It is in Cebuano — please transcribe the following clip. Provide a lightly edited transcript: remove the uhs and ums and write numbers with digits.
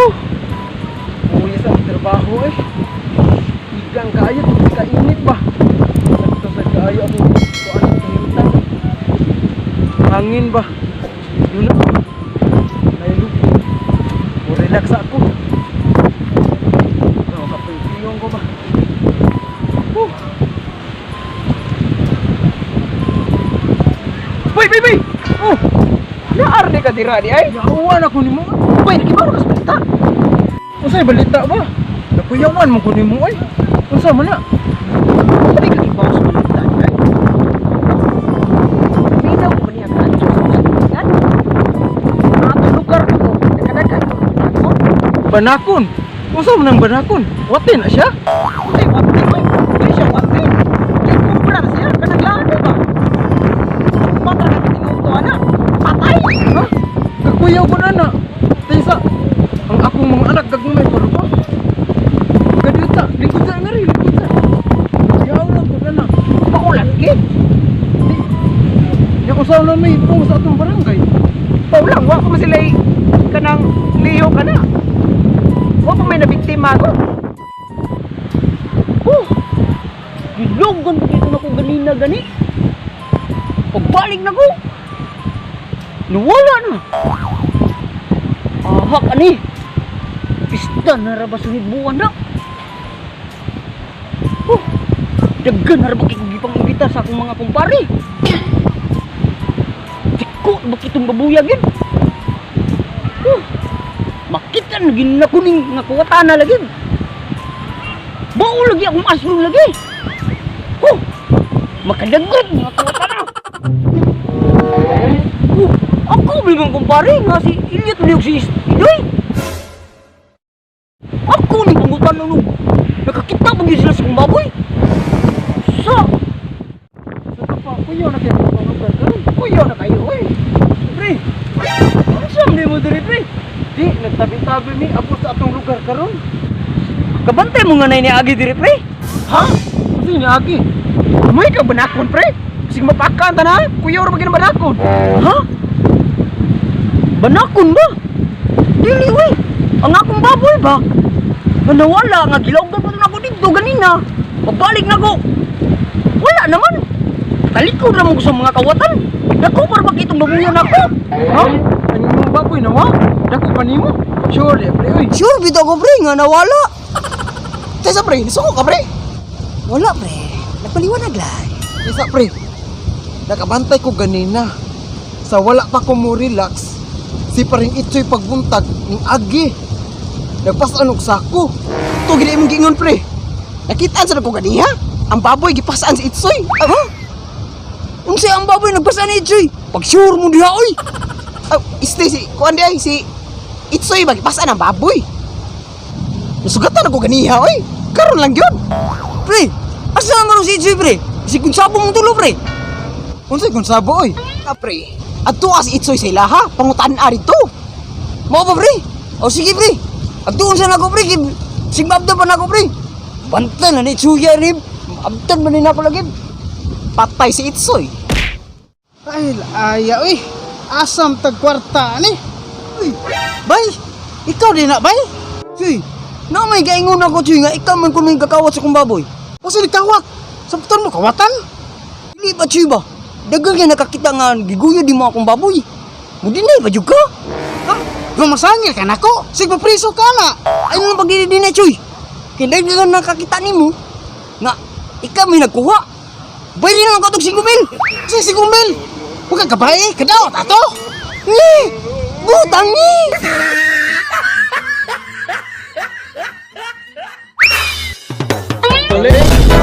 Huh. Uwi sa akong trabaho eh. Igang kaayo, tungkol kainit ba? Sakto sa kaayo akong kuan kahimtang. Hangin ba? Yun na. Nailog. Mo relax ako. No, kapoy piyong ko ba? Huh. Bay, bay, bay! Oh, Naar di ka dira di ay. yawan ako nimo. Bay, nakibaro ka sa balita. Unsay balita ba? Nakuyawan mo ko nimo ay. Unsa man na? Dili ka kibaw sa balita di ay. Minaw ko niya ka sa kasinan. Ato lugar ko, nagkadagan ko ako. Banakon. Unsa man ang banakon? Wate na siya? Unsay wate oy? Dili siya wate. Kay kubra na siya kanang lano ba? Patra ka tinuto ana. Patay. Ha? Kakuyaw ko na na. Taysa, ang akong mga anak gagmay pa ba? Kadita, lingkod sa nga rin, lingkod sa. Yaw lang ko na na. Paulan gi. Di, di ko sa may pong sa atong barangay. Paulang wa pa man sila kanang liyo kana. Wa pa may nabiktima ko. Oh! Gilogon ko dito na ko ganina gani. Pagbalik na ko. Nawala na. Ahak ani. Pista na ra ba sunod buwan na. Oh! Daghan na ra ba kay kong gipang imbita sa akong mga kumpare. Diko ba kitong babuyag yun? Oh! Makita na gin na kuning nga kuwatana lagi. Bao lagi akong aslo lagi. Oh, makadagot nga kuwatana. Oh, ako bimang kumpare nga si Ilyot Liog si Idoy. Ako ni pangutan nung nakakita pa gyud sila sa kong baboy. Sa Sa tapa, kuyaw na kayo sa lugar karon. Kuyaw na kayo oy. Pre, unsa man mo diri, pre? di, nagtabi-tabi mi abot sa atong lugar karon. Kabantay mo nga nay niagi diri, pre. Ha? Kasi ni Agi. May ka banakon pre. Sige mapakan ta na. Kuyaw ra ba gid banakon? Ha? Banakon ba? Dili uy. Ang akong baboy ba? Nga nawala nga gilawgan pa na ako dito ganina. Pagbalik na ko. Wala naman. Talikod ra mo ko sa mga kawatan. Dako para ba kitong babuyan ako? Ha? Ang imong baboy nawa? Dako pa nimo? Sure, di, pre, oy. Sure bitaw ko, pre, nga nawala. Tesa pre, nisuko ka pre. Wala, pre. Nagpaliwanag lang. Isa pre, nakabantay ko ganina. Sa wala pa ko mo relax, si paring itsoy pagbuntag ning agi. Nagpasan og sako. To gid imong giingon pre. Nakitaan sa ko ganiha. Ang baboy gipasaan si Itsoy. Ha? Unsa ang baboy nagpasa ni Itsoy? Pag sure mo diha oy. Oh, este si kuan di ay si Itsoy ba gipasaan ang baboy. Nasugatan ako ganiha oy. Karon lang gyud. Pre, asa man si Itsoy, pre? Si kunsabo mong tulo, pre. Unsay kung sabo oy? Ah, pre. Adto si Itsoy sa ilaha, pangutan dito. Mao ba, pre? O sige, pre. Agtuon sa nako, pre. Sigmabda pa nako, pre. Bantay na ni Tsuya ni. Abtan ba ni nako lagi? Patay si Itsoy. Ay, aya uy. Asam tag kwarta ni. Uy, bay. Ikaw din na, bay. Chuy, na may gaingon ako, Chuy, nga ikaw man kuno yung kakawat sa kong baboy. Usa ni kawat. Sabton mo kawatan. Dili ba, Chuy ba? Daghang kay nakakita nga giguyo di mo akong baboy. Mudinay ba jud ka? Ha? Gumasangil ka nako. Sige priso ka na. Ay mo pag dinay, Chuy. Kay daghan nakakita nimo nga ikaw may nagkuha. Bayri na lang ko tog 5,000. Kasi si Gumel. Huwag kang kabae. Kadawat ato. Ni! Butang ni! Balik.